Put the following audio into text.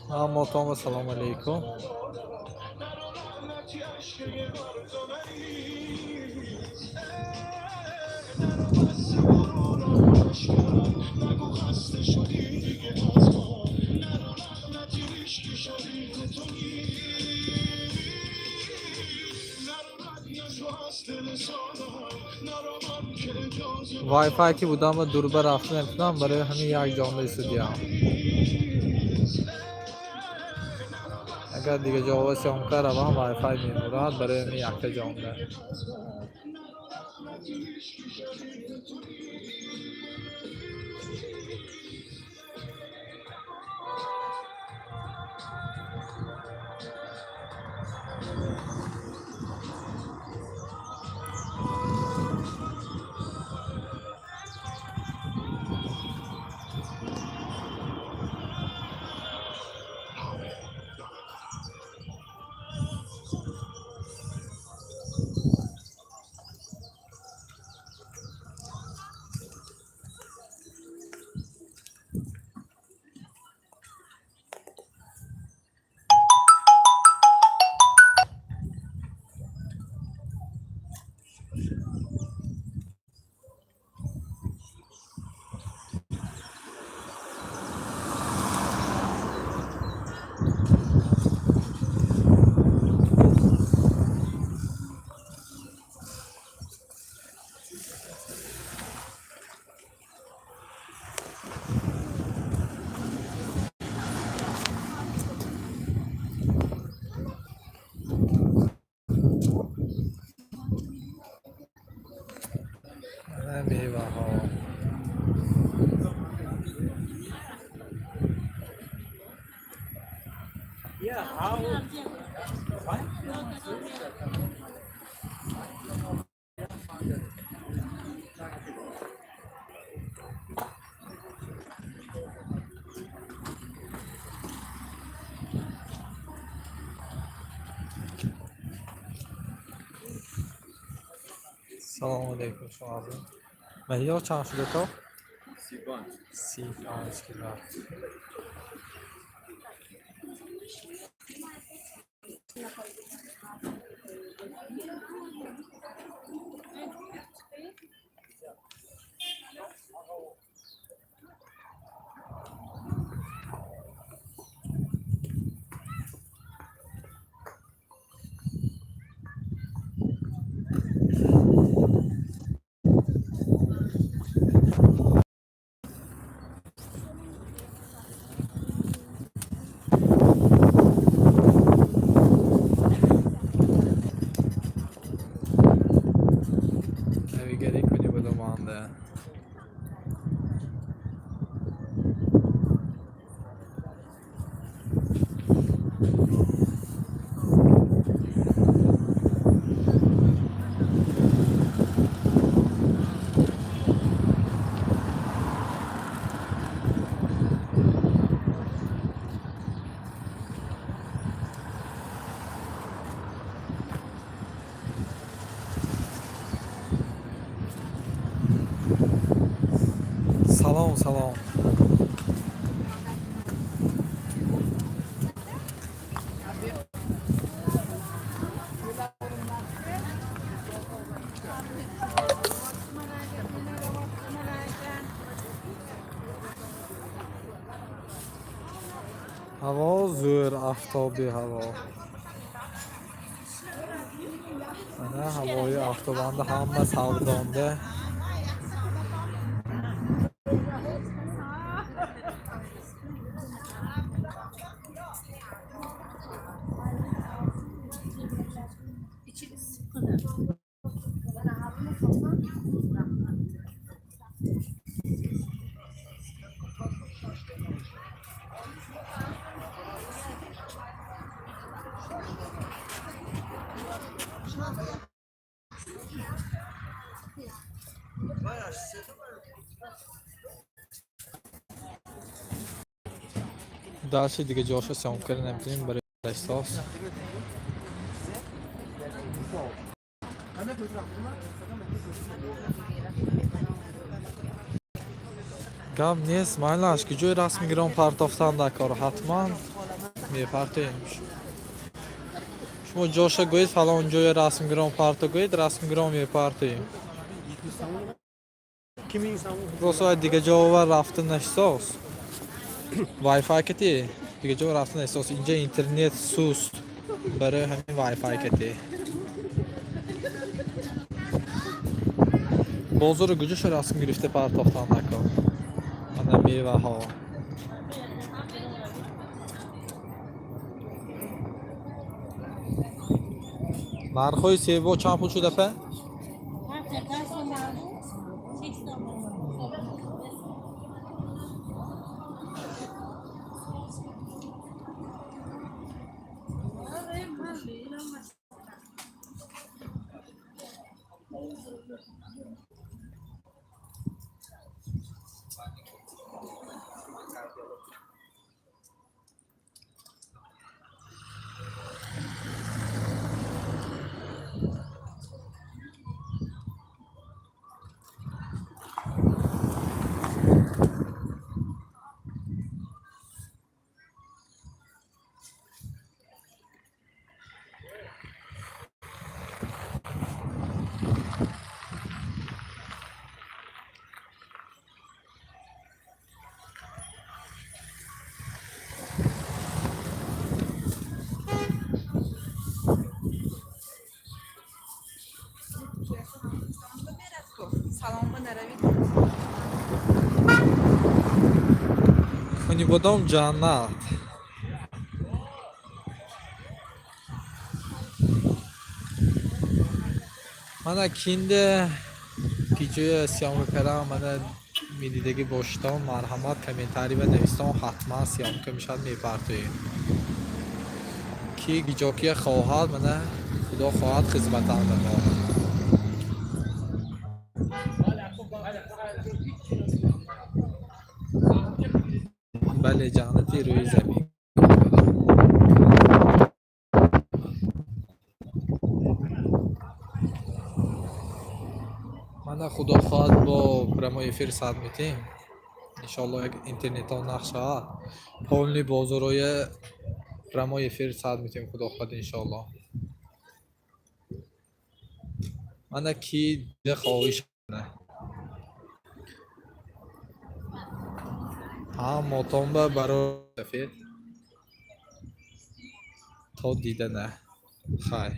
Ҳаматон ассалому алайкум. Wi-Fi ки будам ва дурба рафта наметавонам, барои ҳамин як ҷонда истодиям. Агар дига ҷоҳо съёмка равам, Wi-Fi мемурад, барои ҳамин якта ҷонда. Меваҳо. Yeah, how? Салому алайкум, шумо. Маҳиё чанд шуда то? 35. 35 кило. Салом. Ҳаво зӯр, афтоби ҳаво. Ана ҳавои афтобанда, ҳама савдонда. Дальше дига ҷоша съёмка наметавонем барои эҳсос. Гап нест, майлаш, ки ҷои расми гирон партофтан дар кор, ҳатман мепартоем. Шумо ҷоша гӯед, фалон ҷои расмгирон парто гӯед, расмгирон мепартоем. Просто дига ҷо рафта нашисос. Wi-Fi кати дига ҷо рафта нашисос. Инҷа интернет суст. Барои ҳамин Wi-Fi кати. Бозору куҷошо расм гирифта партохтан накор? Ана меваҳо. Нархҳои себо чанд пул шуд, апа? Конибодом ҷаннат. Мана кинде ки ҷоя съёмка кардам, мана медидагӣ бошитон, марҳамат, комментарий ва навистон, ҳатман съёмка мешавад, мепартоем. Ки гиҷокия хоҳад, мана худо хоҳад, хизматам ба мо. Бале, ҷаннати рӯи замин. Мана худо хоҳад, бо прямой эфир сад метем. Иншоалло, як интернетон нақш шавад. Полный бозороя прямой эфир сад метем, худо хоҳад, иншоалло. Мана ки хоҳиш ҳамотонба барои сафед то дидана. Хайр.